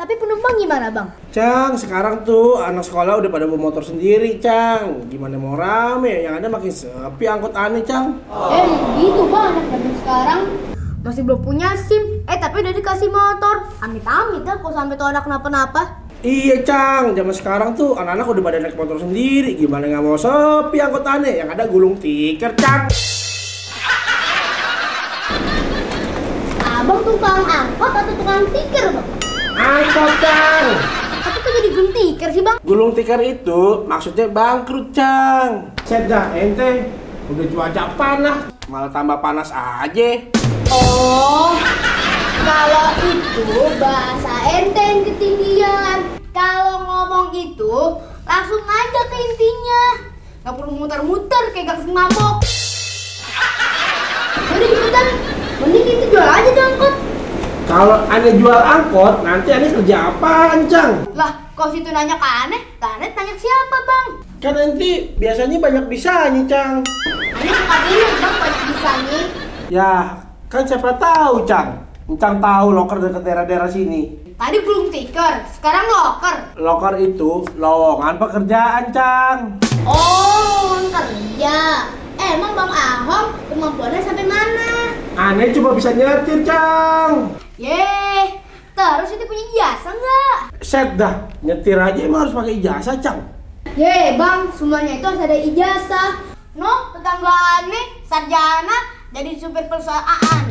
Tapi penumpang gimana bang? Cang, sekarang tuh anak sekolah udah pada bawa motor sendiri, Cang. Gimana mau rame? Yang ada makin sepi angkot aneh, Cang. Gitu bang anak zaman sekarang. Masih belum punya SIM, tapi udah dikasih motor. Amit-amit dah kalau sampai tuh anak kenapa-napa. Iya, Cang. Zaman sekarang tuh anak-anak udah pada naik motor sendiri. Gimana nggak mau sepi angkot aneh? Yang ada gulung tikar, Cang. Abang tukang angkot atau tukang tikar bang? Angkot, Cang. Tapi kok jadi gulung tikar sih bang? Gulung tikar itu maksudnya bangkrut, Cang. Set dah, ente. Udah cuaca panas, malah tambah panas aja. Oh, kalau itu bahasa ente yang ketinggian. Kalau ngomong itu langsung aja ke intinya. Gak perlu muter-muter kayak gak mabok. Udah cepetan, mending kita jual aja tuh angkot. Kalau aneh jual angkot, nanti aneh kerja apaan, Cang? Lah, kok situ nanya ke aneh tanya ke siapa bang? Kan nanti biasanya banyak bisanya, Cang. Aneh suka dulu bang banyak bisanya. Ya, kan siapa tahu, Cang. Cang tahu loker dekat daerah-daerah sini. Tadi belum tikar, sekarang loker. Loker itu lowongan pekerjaan, Cang. Oh, kerja. Emang Bang Ahong kemampuannya sampai mana? Aneh cuma bisa nyetir, Cang. Yeay, terus itu punya ijazah nggak? Set dah, nyetir aja emang harus pakai ijazah, Cang. Yeay Bang, semuanya itu harus ada ijazah. No, tetangga aneh, sarjana, jadi supir perusahaan.